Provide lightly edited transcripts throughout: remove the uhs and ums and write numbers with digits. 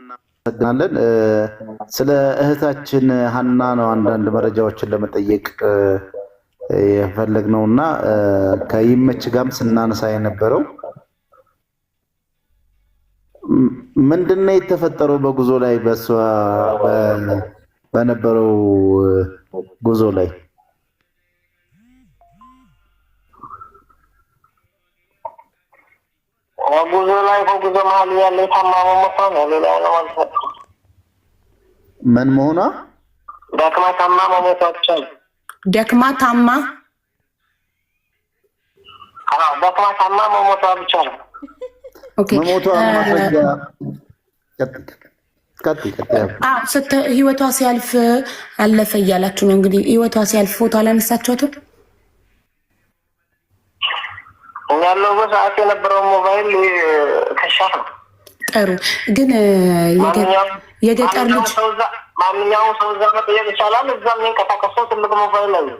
እናመሰግናለን። ስለ እህታችን ሀና ነው አንዳንድ መረጃዎችን ለመጠየቅ የፈለግነው እና ከይመች ጋርም ስናነሳ የነበረው ምንድነው የተፈጠረው በጉዞ ላይ በእሷ በነበረው ጉዞ ላይ? ጉዞ ላይ በጉዞ መሀል ያለ የታማ መሞቷ ነው። ሌላ ነው ማለት ምን መሆኗ? ደክማ ታማ መሞቷ ብቻ ነው። ደክማ ታማ፣ አዎ ደክማ ታማ መሞቷ ብቻ ነው። Okay መሞቷ ማስረጃ ቀጥይ ቀጥይ። ህይወቷ ሲያልፍ አለፈ እያላችሁ ነው እንግዲህ። ህይወቷ ሲያልፍ ፎቶ አላነሳችኋትም? ያለው በሰዓት የነበረው ሞባይል ከሻፍ ነው። ጥሩ ግን የገጠር ልጅ ማንኛውም ሰው እዛ መጠየቅ ይቻላል። እዛ የሚንቀሳቀሰው ትልቅ ሞባይል ነው።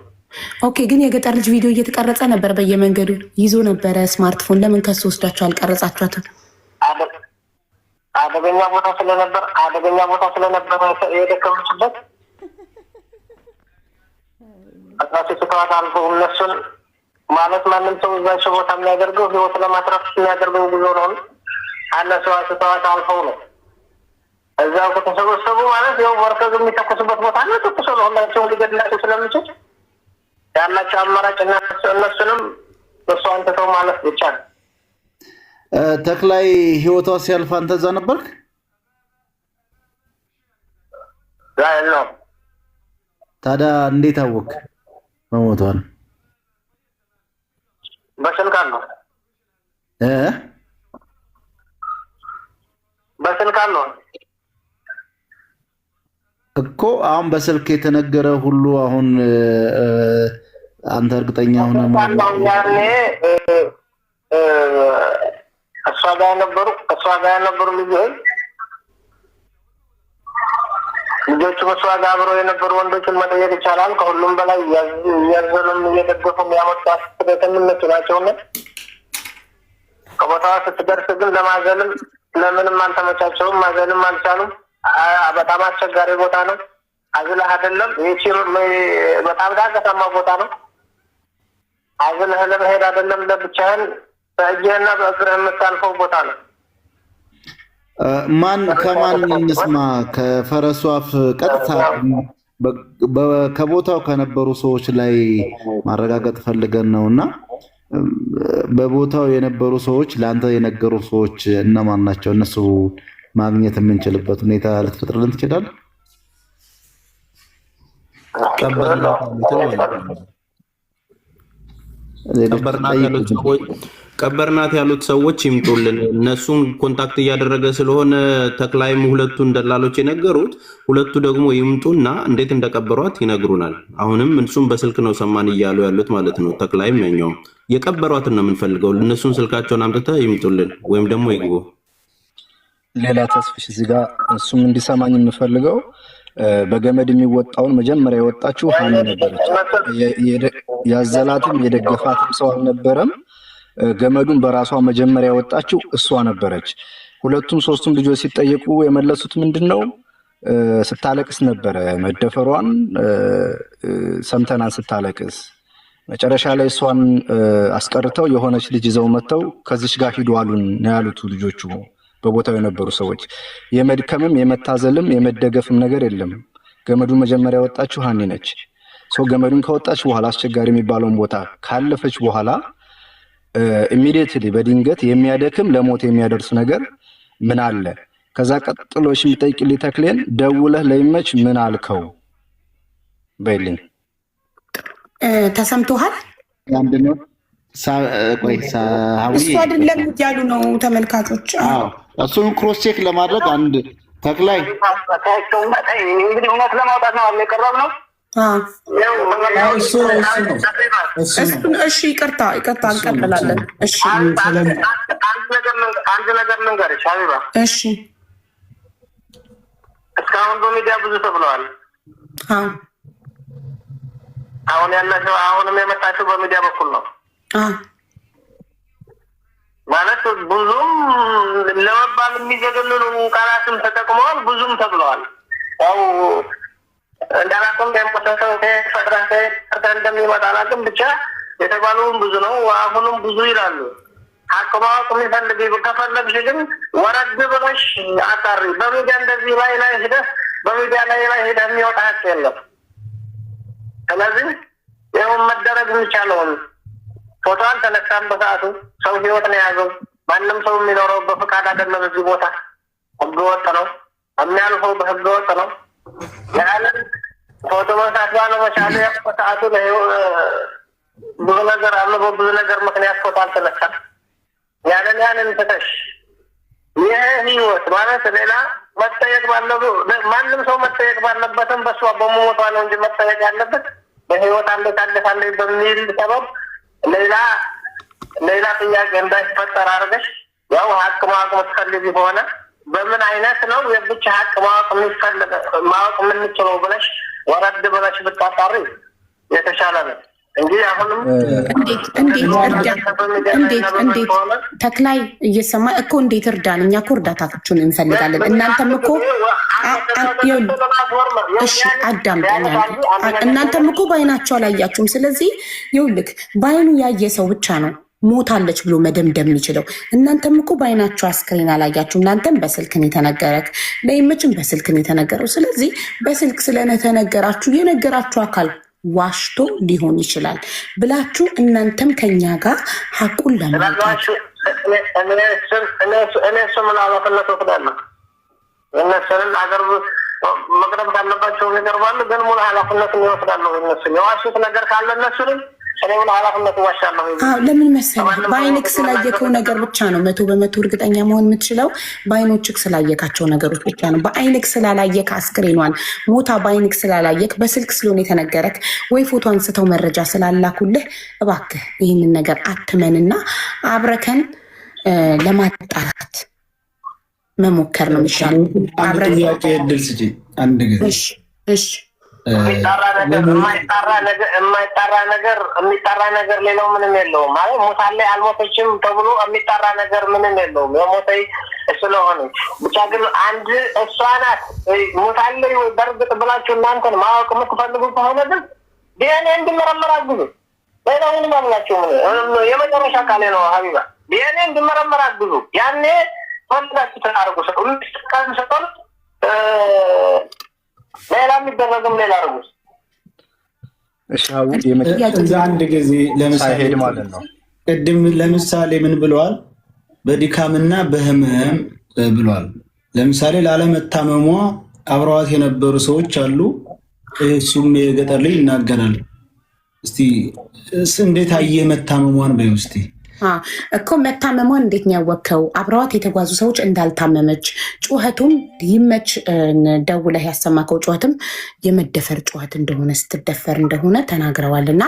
Okay ግን የገጠር ልጅ ቪዲዮ እየተቀረጸ ነበር፣ በየመንገዱ ይዞ ነበረ ስማርትፎን። ለምን ከሱ ወስዳችሁ አልቀረጻችኋትም? አደገኛ ቦታ ስለነበር አደገኛ ቦታ ስለነበር የደከመችበት እራሱ ስትዋት አልፎ እነሱን ማለት ማንም ሰው እዛቸው ቦታ የሚያደርገው ህይወት ለማትረፍ የሚያደርገው ጉዞ ነው። እነሱ ስተዋት አልፈው ነው እዛው ከተሰበሰቡ ማለት ያው መርከዝ የሚተኩሱበት ቦታ ነው። ተኩሶ ነው ሁላቸውም ሊገድላቸው ስለሚችል ያላቸው አማራጭ እነሱንም እሷን ትተው ማለፍ ብቻ ነው። ተክላይ ህይወቷ ሲያልፍ አንተ እዛ ነበርክ? ነው። ታዲያ እንዴት አወክ መሞቷን? በስልክ አለው በስልክ አለው እኮ አሁን በስልክ የተነገረ ሁሉ አሁን አንተ እርግጠኛ ሆነ ያኔ እሷ ጋር የነበሩ እሷ ጋር የነበሩ ልጆች ልጆቹ በእሷ ጋር አብረው የነበሩ ወንዶችን መጠየቅ ይቻላል። ከሁሉም በላይ እያዘሉም እየደገፉም ያመጧት ስደትም እነሱ ናቸውና ከቦታዋ ስትደርስ ግን ለማዘልም ለምንም አልተመቻቸውም። ማዘልም አልቻሉም። በጣም አስቸጋሪ ቦታ ነው። አዝለህ አይደለም ይቺ በጣም ዳገታማ ቦታ ነው። አዝለህ ለመሄድ አይደለም ለብቻህን በእጅህና በእግርህ የምታልፈው ቦታ ነው። ማን ከማን እንስማ? ከፈረሱ አፍ ቀጥታ ከቦታው ከነበሩ ሰዎች ላይ ማረጋገጥ ፈልገን ነው እና በቦታው የነበሩ ሰዎች ለአንተ የነገሩ ሰዎች እነማን ናቸው? እነሱ ማግኘት የምንችልበት ሁኔታ ልትፈጥርልን ትችላለህ? ቀበርናት ያሉት ሰዎች ይምጡልን። እነሱን contact እያደረገ ስለሆነ ተክላይም ሁለቱን ደላሎች የነገሩት፣ ሁለቱ ደግሞ ይምጡና እንዴት እንደቀበሯት ይነግሩናል። አሁንም እሱም በስልክ ነው ሰማን እያሉ ያሉት ማለት ነው። ተክላይም ያኛውም የቀበሯትን ነው የምንፈልገው። እነሱን ስልካቸውን አምጥተህ ይምጡልን ወይም ደግሞ ይግቡ። ሌላ ተስፍሽ እዚህ ጋር እሱም እንዲሰማኝ የምፈልገው በገመድ የሚወጣውን መጀመሪያ የወጣችው ሀኒ ነበረች። ያዘላትም የደገፋትም ሰው አልነበረም። ገመዱን በራሷ መጀመሪያ የወጣችው እሷ ነበረች። ሁለቱም ሶስቱም ልጆች ሲጠየቁ የመለሱት ምንድን ነው? ስታለቅስ ነበረ። መደፈሯን ሰምተናን ስታለቅስ መጨረሻ ላይ እሷን አስቀርተው የሆነች ልጅ ይዘው መጥተው ከዚች ጋር ሂዱ አሉን ነው ያሉት ልጆቹ፣ በቦታው የነበሩ ሰዎች። የመድከምም የመታዘልም የመደገፍም ነገር የለም። ገመዱን መጀመሪያ የወጣችው ሀኒ ነች። ሰው ገመዱን ከወጣች በኋላ አስቸጋሪ የሚባለውን ቦታ ካለፈች በኋላ immediately በድንገት የሚያደክም ለሞት የሚያደርስ ነገር ምን አለ? ከዛ ቀጥሎ የሚጠይቅልኝ ተክሌን ደውለህ ለይመች ምን አልከው በይልኝ። ተሰምቶሃል? አንድ ነው። ቆይ እሱ አይደለም እያሉ ነው ተመልካቾች። እሱን cross check ለማድረግ አንድ ተክላይ እንግዲህ እውነት ለማውጣት ነው የቀረብነው። እሱ ነው እሱ ነው። እሺ ይቅርታ ይቅርታ፣ እንቀጥላለን። እሺ አንድ ነገር ልንገርሽ ሀቢባ። እሺ እስካሁን በሚዲያ ብዙ ተብለዋል። አሁን ያለሽው አሁንም የመጣችው በሚዲያ በኩል ነው። ማለት ብዙም ለመባል የሚዘገንኑ ቃላትም ተጠቅመዋል፣ ብዙም ተብለዋል። ያው እንዳላቅም የሞተ ሰው ፈጥረህ እንደሚመጣ አላውቅም፣ ብቻ የተባለውም ብዙ ነው። አሁንም ብዙ ይላሉ። ሀቅ ማወቅ የሚፈልግ ከፈለግሽ ግን ወረድ ብለሽ አጣሪ። በሚዲያ እንደዚህ ላይ ላይ ሂደህ በሚዲያ ላይ ላይ ሂደህ የሚወጣ ሀቅ የለም። ስለዚህ ይኸውም መደረግ የሚቻለውን ፎቶ አልተነሳም በሰዓቱ። ሰው ህይወት ነው የያዘው። ማንም ሰው የሚኖረው በፈቃድ አይደለም። እዚህ ቦታ ህገ ወጥ ነው የሚያልፈው፣ በህገ ወጥ ነው። ያንን ፎቶ መንሳት ባለመቻሉ በሰዓቱ ብዙ ነገር አለ። በብዙ ነገር ምክንያት ፎቶ አልተነሳም። ያንን ትተሽ ይህ ህይወት ማለት ሌላ መጠየቅ ባለቡ ማንም ሰው መጠየቅ ባለበትም በእሷ በመሞቷ ነው እንጂ መጠየቅ ያለበት በህይወት አለች አለች በሚል ሰበብ ሌላ ሌላ ጥያቄ እንዳይፈጠር አድርገሽ ያው ሀቅ ማወቅ የምትፈልጊ ከሆነ በምን አይነት ነው የብቻ ሀቅ ማወቅ የሚፈልግ ማወቅ የምንችለው ብለሽ ወረድ ብለሽ ብታጣሪ የተሻለ ነው እንጂ አሁንም እንዴት እንዴት እርዳን? እንዴት እንዴት ተክላይ እየሰማ እኮ እንዴት እርዳን? እኛ እኮ እርዳታችሁን እንፈልጋለን። እናንተም እኮ እሺ አዳምጠኝ። እናንተም እኮ በአይናቸው አላያችሁም። ስለዚህ ይኸውልህ በአይኑ ያየ ሰው ብቻ ነው ሞታለች ብሎ መደምደም የሚችለው። እናንተም እኮ በአይናችሁ አስክሬን አላያችሁ። እናንተም በስልክ ነው የተነገረክ፣ ለይመችም በስልክ ነው የተነገረው። ስለዚህ በስልክ ስለተነገራችሁ የነገራችሁ አካል ዋሽቶ ሊሆን ይችላል ብላችሁ እናንተም ከኛ ጋር ሀቁን ለማውጣት እኔ እሱ ምን ኃላፊነት ወስዳለሁ? እነሱንም አገር መቅረብ ካለባቸው ይቀርባሉ። ግን ሙሉ ኃላፊነት ይወስዳለሁ። እነሱን የዋሹት ነገር ካለ እነሱንም እኔ ሙሉ ኃላፊነት እዋሻለሁ። ለምን መሰለህ፣ በአይንክ ስላየከው ነገር ብቻ ነው 100% እርግጠኛ መሆን የምትችለው። በአይኖችክ ስላየካቸው ነገሮች ብቻ ነው። በአይንክ ስላላየክ አስክሬኗን ሞታ በአይንክ ስላላየክ በስልክ ስለሆነ የተነገረክ ወይ ፎቶ አንስተው መረጃ ስላላኩልህ እባክህ ይህንን ነገር አትመንና አብረከን ለማጣራት መሞከር ነው የሚሻለው። አንድ ጥያቄ እድል ስጪኝ አንድ ጊዜ። እሺ። የማይጣራ ነገር የሚጣራ ነገር ሌላው ምንም የለውም። ማለት ሞታለች አልሞተችም ተብሎ የሚጣራ ነገር ምንም የለውም። የሞተ ስለሆነ ብቻ ግን አንድ እሷ ናት ሞታለች ወይ በእርግጥ ብላችሁ እናንተን ማወቅ የምትፈልጉ ከሆነ ግን ዲኤንኤ እንዲመረመር አግዙ። ሌላ ምንም አላችሁም። የመጨረሻ ቃሌ ነው ሀቢባ፣ ዲኤንኤ እንዲመረመር አግዙ። ያኔ ፈልጋችሁ ተናርጉ። ሰው ቀን ሰጠን ሌላ የሚደረግም ሌላ አድርጉ። እሺ አንድ ጊዜ ለምሳሌ ማለት ነው ቅድም ለምሳሌ ምን ብለዋል? በድካምና በህመም ብለዋል። ለምሳሌ ላለመታመሟ አብረዋት የነበሩ ሰዎች አሉ። እሱም የገጠር ልጅ ይናገራል። እስቲ እንዴት አየህ መታመሟን በይው እስቲ። እኮ መታመሟን እንዴት ነው ያወቅኸው? አብረዋት የተጓዙ ሰዎች እንዳልታመመች ጩኸቱም ይመች ደውለህ ያሰማከው ጩኸትም የመደፈር ጩኸት እንደሆነ ስትደፈር እንደሆነ ተናግረዋል። እና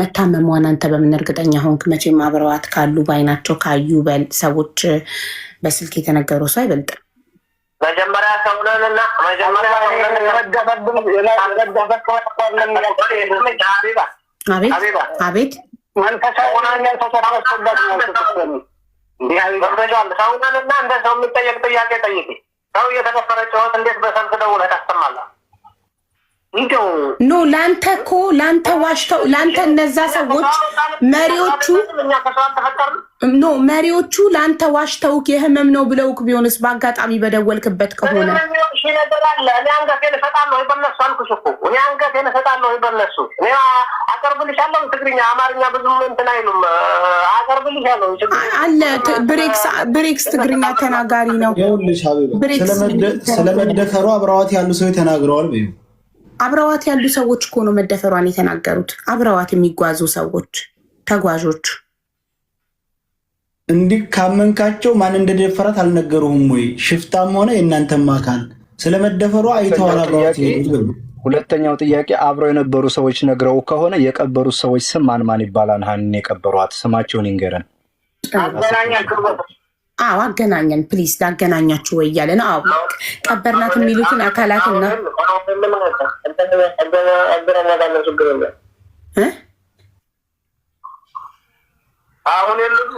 መታመሟን አንተ በምን እርግጠኛ ሆንክ? መቼም አብረዋት ካሉ በአይናቸው ካዩ ሰዎች በስልክ የተነገረው ሰው አይበልጥም። መጀመሪያ ሰውነንና መጀመሪያ አቤት አቤት ሰውነንና እንደ ሰው የሚጠየቅ ጥያቄ ጠይቂ። ሰው እየተደፈረ ጩኸት እንዴት በስልክ ደውለህ ታሰማለህ? No ለአንተ እኮ ለአንተ ዋሽተው ለአንተ እነዛ ሰዎች መሪዎቹ no መሪዎቹ ለአንተ ዋሽተውክ የህመም ነው ብለውክ ቢሆንስ በአጋጣሚ በደወልክበት ከሆነ ነገር አለ። እኔ አንገቴን እሰጣለሁ በእነሱ አልኩሽ እኮ እኔ አንገቴን እሰጣለሁ በእነሱ። እኔ አቀርብልሻለሁ። ትግርኛ አማርኛ ብዙም እንትን አይሉም። አቀርብልሻለሁ አለ። ብሬክስ ትግርኛ ተናጋሪ ነው። ይኸውልሽ ሀቢባ ስለመደፈሩ አብረዋት ያሉ ሰዎች ተናግረዋል። በይው አብረዋት ያሉ ሰዎች እኮ ነው መደፈሯን የተናገሩት። አብረዋት የሚጓዙ ሰዎች ተጓዦች። እንዲህ ካመንካቸው ማን እንደደፈራት አልነገሩህም ወይ? ሽፍታም ሆነ የእናንተም አካል ስለመደፈሯ አይተዋል። አብረዋት የሄዱት። ሁለተኛው ጥያቄ አብረው የነበሩ ሰዎች ነግረው ከሆነ የቀበሩት ሰዎች ስም ማን ማን ይባላል? ሀኒን የቀበሯት ስማቸውን ይንገረን። አዎ አገናኘን፣ please ላገናኛችሁ ወይ እያለ ነው። አዎ ቀበርናት የሚሉትን አካላትና አሁን የሉም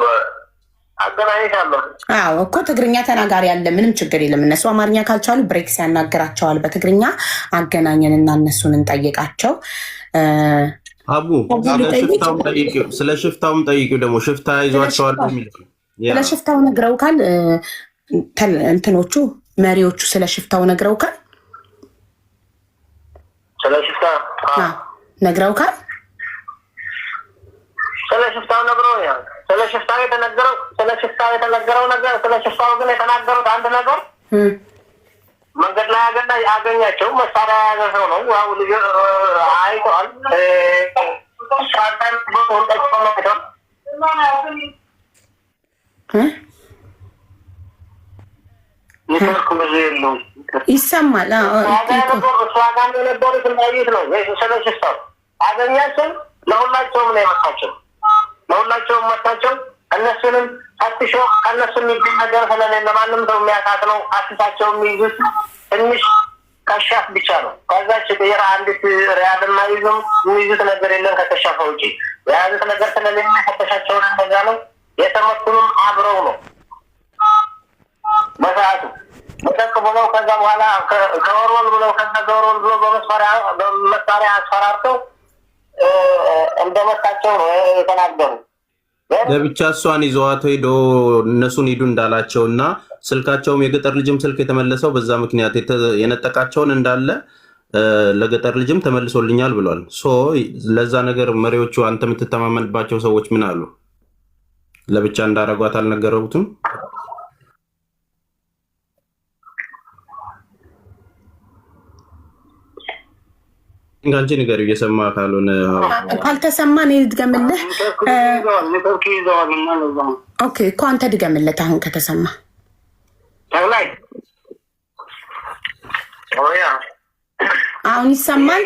አገናኝሻለሁ። አዎ እኮ ትግርኛ ተናጋሪ አለ። ምንም ችግር የለም። እነሱ አማርኛ ካልቻሉ ብሬክስ ያናግራቸዋል በትግርኛ። አገናኘን እና እነሱን እንጠይቃቸው። አቡ ስለ ሽፍታውም ጠይቂው ደግሞ ሽፍታ ይዟቸዋል የሚለው ስለ ሽፍታው ነግረውካል። እንትኖቹ መሪዎቹ ስለ ሽፍታው ነግረውካል። ስለ ሽፍታ ነግረውካል። ስለ ሽፍታው ነግረውኛል። ስለ ሽፍታው የተነገረው ስለ ሽፍታው የተነገረው ነገር ስለ ሽፍታው ግን የተናገሩት አንድ ነገር መንገድ ላይ አገኛቸው። መሳሪያ የያዘ ሰው ነው። ያው ልጅ አይተዋል። ኔትወርክ ብዙ የለውም ይሰማል። እሷ ጋር የነበሩት እንዳዩት ነው። ስለ ሽፍታው አገኛቸው። ለሁላቸውም ነው የመታቸው። ለሁላቸውም መታቸው። እነሱንም ፈትሾ ከእነሱ የሚገኝ ነገር ስለሌለ ማንም ሰው የሚያውቃት ነው። አትሳቸው የሚይዙት ትንሽ ከሻፍ ብቻ ነው። ከዛች ብሔር አንዲት ሪያል የማይዙም የሚይዙት ነገር የለም። ከከሻፈ ውጪ የያዙት ነገር ስለሌለ ፈተሻቸውን እንደዛ ነው። የተመቱንም አብረው ነው በሰዓቱ መጠቅ ብለው ከዛ በኋላ ገወርወል ብለው ከዛ ገወርወል ብሎ በመሳሪያ አስፈራርተው እንደመታቸው ነው የተናገሩ። ለብቻ እሷን ይዘዋት ሄዶ እነሱን ሂዱ እንዳላቸው እና ስልካቸውም የገጠር ልጅም ስልክ የተመለሰው በዛ ምክንያት የነጠቃቸውን እንዳለ ለገጠር ልጅም ተመልሶልኛል ብሏል። So ለዛ ነገር መሪዎቹ አንተ የምትተማመንባቸው ሰዎች ምን አሉ? ለብቻ እንዳረጓት አልነገረውትም? አንቺ ንገሪው እየሰማ ካልሆነ ካልተሰማ እኔ ልድገምልህ። Okay እኮ አንተ ድገምለት አሁን ከተሰማ። አሁን ይሰማል።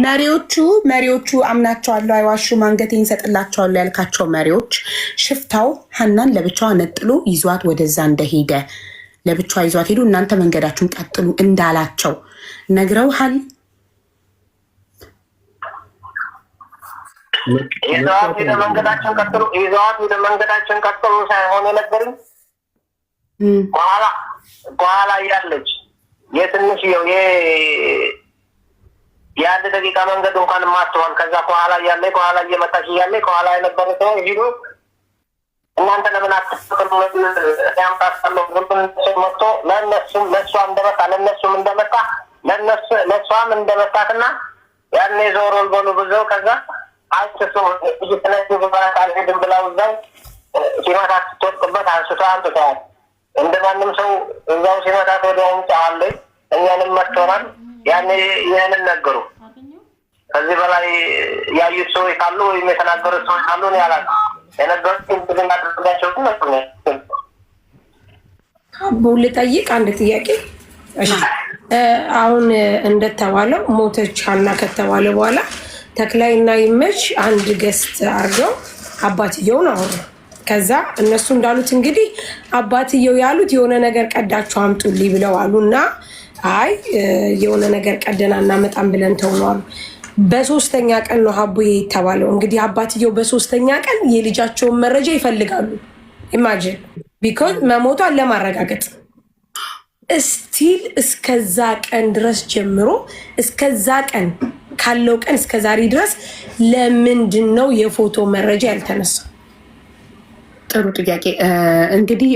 መሪዎቹ አምናቸዋለሁ፣ አይዋሹም፣ አንገቴን እሰጥላቸዋለሁ ያልካቸው መሪዎች ሽፍታው ሀናን ለብቻዋ ነጥሎ ይዟት ወደዛ እንደሄደ ለብቻዋ ይዟት ሄዱ፣ እናንተ መንገዳችሁን ቀጥሉ እንዳላቸው ነግረውሃል? ይዘዋት ሄደ መንገዳቸውን ቀጥሉ፣ ይዘዋት ሄደ መንገዳቸውን ቀጥሉ ሳይሆን የነበረኝ በኋላ በኋላ እያለች የትንሽየው የአንድ ደቂቃ መንገድ እንኳን ማትሆን ከዛ ከኋላ እያለ ከኋላ እየመጣች እያለ ከኋላ የነበረ ሰው ሂዶ እናንተ ለምን አትፈቅዱ? ያምጣሳለሁ መጥቶ ለእነሱም ለእሷ እንደመጣ ለእነሱም እንደመጣ ለእሷም እንደመጣትና ያኔ ዞሮል በሉ ብዘው ከዛ አንስቶ አልሄድም ብላው እዛው ሲመታት ስትወድቅበት አንስቶ አምጥተዋል። እንደ ማንም ሰው እዛው ሲመታት ወዲያውኑ ጫዋለች። እኛንም መጥቶናል። ያኔ ይህንን ነገሩ። ከዚህ በላይ ያዩት ሰዎች ካሉ ወይም የተናገሩት ሰዎች ካሉ እኔ አላውቅም። የነገሩት አድርጋቸው ግን አቦ ልጠይቅ አንድ ጥያቄ። እሺ አሁን እንደተባለው ሞተች ሀና ከተባለ በኋላ ተክላይና ይመች አንድ guest አድርገው አባትየውን አወሩ። ከዛ እነሱ እንዳሉት እንግዲህ አባትየው ያሉት የሆነ ነገር ቀዳችሁ አምጡልኝ ብለው አሉ እና አይ የሆነ ነገር ቀደና እናመጣም ብለን ተውነው አሉ። በሶስተኛ ቀን ነው ሀቡዬ የተባለው። እንግዲህ አባትየው በሶስተኛ ቀን የልጃቸውን መረጃ ይፈልጋሉ። Imagine because መሞቷን ለማረጋገጥ still እስከዛ ቀን ድረስ ጀምሮ እስከዛ ቀን ካለው ቀን እስከ ዛሬ ድረስ ለምንድን ነው የፎቶ መረጃ ያልተነሳው? ጥሩ ጥያቄ። እንግዲህ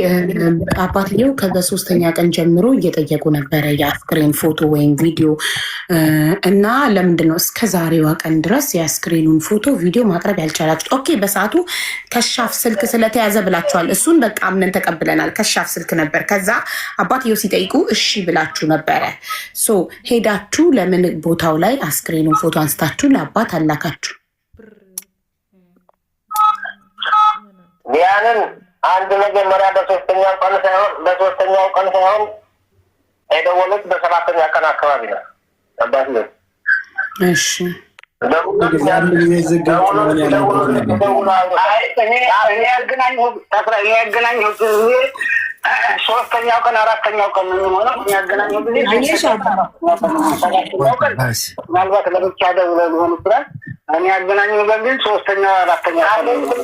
አባትየው ከበሶስተኛ ቀን ጀምሮ እየጠየቁ ነበረ የአስክሬን ፎቶ ወይም ቪዲዮ እና ለምንድን ነው እስከ ዛሬዋ ቀን ድረስ የአስክሬኑን ፎቶ ቪዲዮ ማቅረብ ያልቻላችሁት? Okay በሰዓቱ كشاف ስልክ ስለተያዘ ብላችኋል። እሱን በቃ አምነን ተቀብለናል። كشاف ስልክ ነበር። ከዛ አባትየው ሲጠይቁ እሺ ብላችሁ ነበረ። So ሄዳችሁ ለምን ቦታው ላይ አስክሬኑን ፎቶ አንስታችሁ ለአባት አላካችሁ? ያንን አንድ መጀመሪያ በሶስተኛው ቀን ሳይሆን የደወሉት በሰባተኛ ቀን አካባቢ ነው። አባት ነው። እሺ ያገናኘው ጊዜ ሶስተኛው ቀን አራተኛው ቀን ነው የሚሆነው። የሚያገናኘው ጊዜ ሰባተኛው ቀን ምናልባት ለብቻ ደውለው ሊሆን ይችላል። እኔ ያገናኘው በሚል ሶስተኛው አራተኛው ቀን ነው።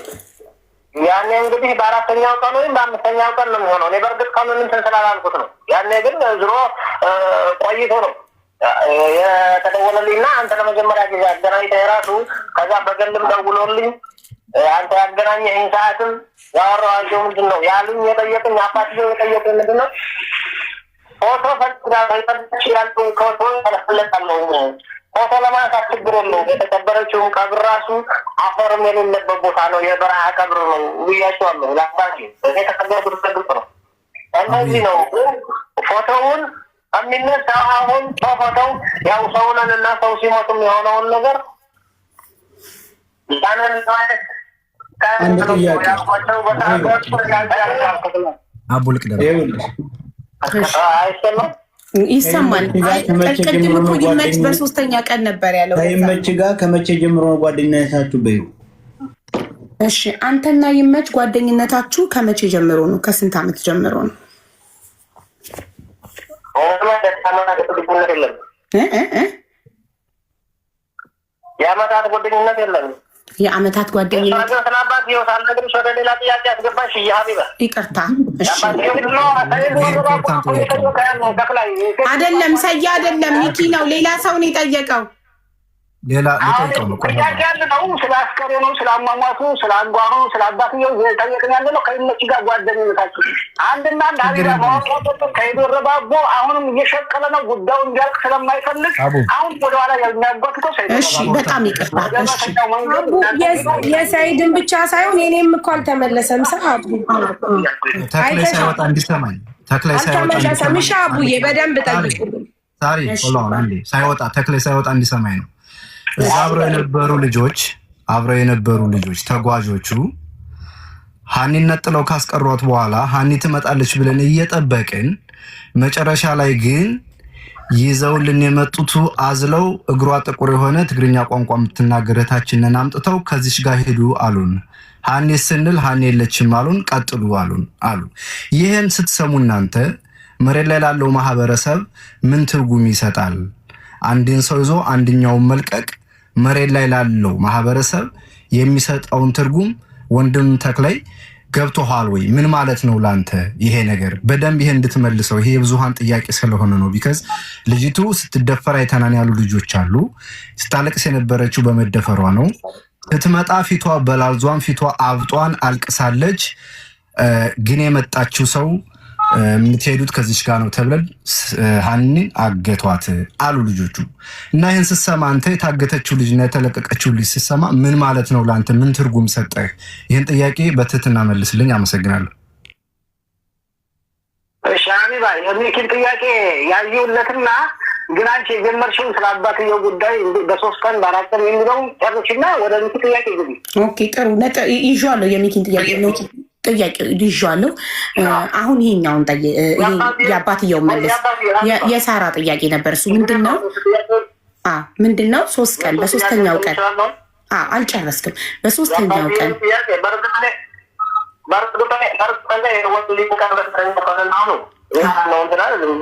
ያኔ እንግዲህ በአራተኛው ቀን ወይም በአምስተኛው ቀን ነው የሚሆነው። እኔ በእርግጥ ቀኑን እንትን ስላላልኩት ነው። ያኔ ግን ዝሮ ቆይቶ ነው የተደወለልኝ እና አንተ ለመጀመሪያ ጊዜ አገናኝተህ የራሱ ከዛ በገልም ደውሎልኝ አንተ ያገናኘኸኝ ሰዓትም ያወራኋቸው ምንድን ነው ያሉኝ፣ የጠየቅኝ አባትየው የጠየቅኝ ምንድን ነው፣ ፎቶ ፈልጋለሁ ያሉ ፎቶ ፈልጋለሁ፣ ፎቶ ለማንሳት ችግር የለውም። የተቀበረችውን ቀብር ራሱ አፈርም የሌለበት ቦታ ነው፣ የበረሃ ቀብር ነው ብያቸዋለሁ። ለአባቴ የተቀበረበት ግልጽ ነው። እነዚህ ነው ፎቶውን የሚነሳው። አሁን በፎቶው ያው ሰው ነን እና ሰው ሲሞትም የሆነውን ነገር ያንን ማለት አንድ ጥያቄ። አቡ ልቅደም። ይኸውልሽ አይሰማም። ይሰማል። ከይመች ጋር ከመቼ ቅድም ጀምሮ እኮ ነው ይመች ጓደኝነት? በሶስተኛ ቀን ነበር ያለው። ከይመች ጋር ከመቼ ጀምሮ ነው ጓደኝነታችሁ? በይው። እሺ፣ አንተና ይመች ጓደኝነታችሁ ከመቼ ጀምሮ ነው? ከስንት ዓመት ጀምሮ ነው? ጓደኝነት የለም። እ እ እ የአመታት ጓደኝነት የለም። የአመታት ጓደኝነት። ግን ስለ አባትየው ሳልነግርሽ ወደ ሌላ ጥያቄ አስገባሽ። ሀቢባ። ይቅርታ። እሺ፣ አይደለም ሰያ አይደለም ሚኪ ነው፣ ሌላ ሰው ነው የጠየቀው። ሌላ ልጠይቀው ነው። ቆይ። ጥያቄ ያለ ነው። ስለ አስከሬኑ፣ ስለ አሟሟቱ፣ ስለ አንጓኑ፣ ስለ አባትየው እየጠየቅን ያለ ነው። ከይመች ጋር ጓደኝነታችሁ አንድና አንድ ሀቢባ ማወቅ ያለብን ከይዶረባቦ አሁንም እየሸቀለ ነው። ጉዳዩ እንዲያልቅ ስለማይፈልግ አቡ። አሁን ወደኋላ የሚያጓትተው ሰይድ እሺ፣ በጣም ይቅርታ። እሺ። አቡ፣ የሰይድን ብቻ ሳይሆን የኔም እኮ አልተመለሰም። ሰ አቡ ተክላይ ሳይወጣ እንዲሰማኝ፣ ተክላይ ሳይወጣ አልተመለሰም። እንዲሰማኝ። እሺ አቡዬ፣ በደንብ ጠይቁልኝ። ሳሪ፣ hold on አንዴ። ሳይወጣ፣ ተክላይ ሳይወጣ እንዲሰማኝ ነው። እዛ አብረው የነበሩ ልጆች ተጓዦቹ ሀኒን ነጥለው ካስቀሯት በኋላ ሀኒ ትመጣለች ብለን እየጠበቅን መጨረሻ ላይ ግን ይዘውልን የመጡቱ አዝለው እግሯ ጥቁር የሆነ ትግርኛ ቋንቋ የምትናገር እህታችንን አምጥተው ከዚች ጋር ሄዱ አሉን። ሀኔ ስንል ሀኔ የለችም አሉን። ቀጥሉ አሉን አሉ። ይህን ስትሰሙ እናንተ መሬት ላይ ላለው ማህበረሰብ ምን ትርጉም ይሰጣል? አንድን ሰው ይዞ አንድኛውን መልቀቅ መሬት ላይ ላለው ማህበረሰብ የሚሰጠውን ትርጉም ወንድም ተክላይ ገብቶሃል ወይ? ምን ማለት ነው ላንተ ይሄ ነገር? በደንብ ይሄ እንድትመልሰው፣ ይሄ የብዙሃን ጥያቄ ስለሆነ ነው። Because ልጅቱ ስትደፈር አይተናን ያሉ ልጆች አሉ። ስታለቅስ የነበረችው በመደፈሯ ነው። ስትመጣ ፊቷ በላልዟን ፊቷ አብጧን አልቅሳለች። ግን የመጣችው ሰው የምትሄዱት ከዚች ጋር ነው ተብለን ሀኒን አገቷት አሉ ልጆቹ። እና ይህን ስትሰማ አንተ የታገተችው ልጅ እና የተለቀቀችው ልጅ ስትሰማ ምን ማለት ነው ለአንተ? ምን ትርጉም ሰጠህ? ይህን ጥያቄ በትህትና መልስልኝ። አመሰግናለሁ። እሺ ሀቢባ፣ የሚኪን ጥያቄ ያየሁለትና ግን አንቺ የጀመርሽውን ስለ አባትየው ጉዳይ በ3 ቀን በ4 ቀን የሚለውን ጨርሽና ወደ ሚኪ ጥያቄ ግቢ። Okay፣ ጥሩ ይዤዋለሁ። የሚኪን ጥያቄ ነው ጥያቄ ይዤዋለሁ። አሁን ይሄኛውን የአባትየውን መልስ። የሳራ ጥያቄ ነበር እሱ። ምንድን ነው 3 ቀን በሶስተኛው ቀን አልጨረስክም። በሶስተኛው ቀን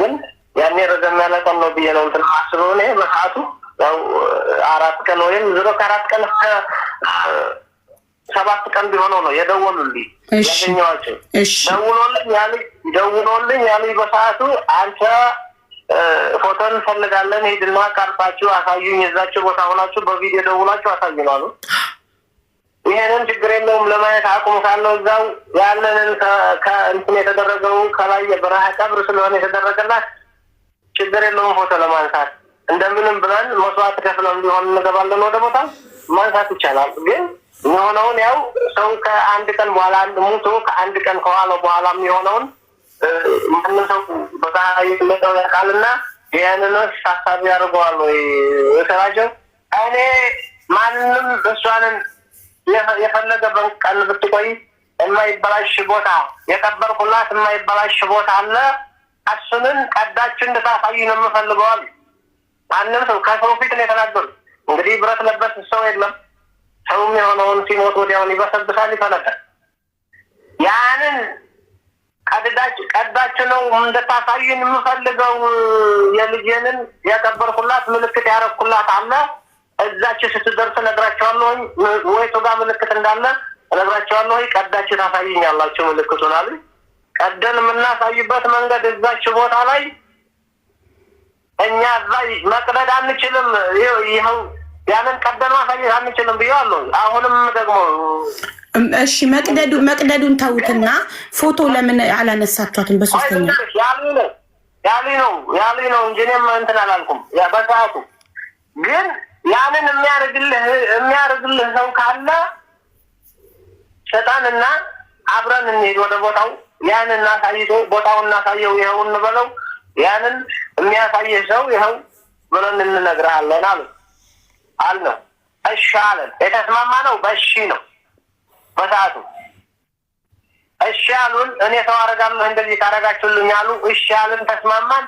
ግን ያኔ ረዘም ያለ ቀን ነው ብዬ ነው እንትን አስበው። እኔ በሰዓቱ ያው 4 ቀን ወይም ዞሮ ከ4 ቀን እስከ 7 ቀን ቢሆነው ነው የደወሉልኝ ያገኘኋቸው። ደውሎልኝ ያሉኝ በሰዓቱ አንተ ፎቶ እንፈልጋለን፣ ሂድና ቀርጻችሁ አሳዩኝ፣ የዛችሁ ቦታ ሆናችሁ በቪዲዮ ደውላችሁ አሳዩን አሉ። ይሄንን ችግር የለውም፣ ለማየት አቁም ካለው እዛው ያለንን ከእንትን የተደረገው ከላይ የበረሃ ቀብር ስለሆነ የተደረገላት ችግር የለውም፣ ፎቶ ለማንሳት እንደምንም ብለን መስዋዕት ከፍለን ቢሆን እንገባለን ወደ ቦታ፣ ማንሳት ይቻላል። ግን የሆነውን ያው ሰው ከአንድ ቀን በኋላ፣ አንድ ሙቶ ከአንድ ቀን ከኋላ በኋላ የሚሆነውን ማንም ሰው በዛ ያውቃልና ይህንንስ ታሳቢ ያደርገዋል ወይ ስላቸው እኔ ማንም እሷንን የፈለገ ቀን ብትቆይ የማይበላሽ ቦታ የቀበርኩላት የማይበላሽ ቦታ አለ። እሱንን ቀዳችሁ እንድታሳዩ ነው የምፈልገዋል። ማንም ሰው ከሰው ፊት ነው የተናገሩት። እንግዲህ ብረት ለበስ ሰው የለም። ሰውም የሆነውን ሲሞት ወዲያውን ይበሰብሳል፣ ይፈነዳል። ያንን ቀዳችሁ ነው እንድታሳዩን የምፈልገው። የልጄንን የቀበርኩላት ምልክት ያረኩላት አለ። እዛች ስትደርስ እነግራቸዋለሁ ወይቱ ጋር ምልክት እንዳለ። እነግራቸዋለሁ። ቀዳችሁ ታሳይኛላችሁ ምልክቱን አሉ። ቀደን የምናሳይበት መንገድ እዛች ቦታ ላይ እኛ እዛ መቅደድ አንችልም። ይኸው ያንን ቀደን ማሳየት አንችልም ብዬዋለሁ። አሁንም ደግሞ እሺ መቅደዱን ተውትና ፎቶ ለምን አላነሳችኋትም? በሶስተኛ ያሉኝ ነው ያሉኝ ነው እንጂ እኔም እንትን አላልኩም በሰዓቱ። ግን ያንን የሚያደርግልህ ሰው ካለ ሰጣንና አብረን እንሂድ ወደ ቦታው፣ ያንን እናሳይቶ ቦታውን እናሳየው፣ ይኸው እንበለው፣ ያንን የሚያሳይህ ሰው ይኸው ብለን እንነግርሃለን አሉ አልነው። እሺ አለን። የተስማማ ነው በእሺ ነው በሰዓቱ እሺ አሉን። እኔ ሰው አደርጋለሁ እንደዚህ ካደረጋችሁልኝ አሉ። እሺ አልን፣ ተስማማን።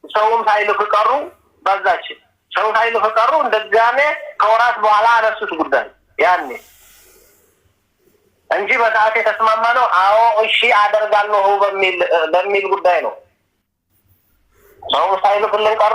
ሰውም ሳይልክ ቀሩ። በዛች ሰው ሳይልክ ቀሩ። እንደጋሜ ከወራት በኋላ አነሱት ጉዳይ ያኔ እንጂ በሰዓት የተስማማ ነው። አዎ እሺ አደርጋለሁ በሚል ጉዳይ ነው። ሰውም ሳይልክልን ቀሩ።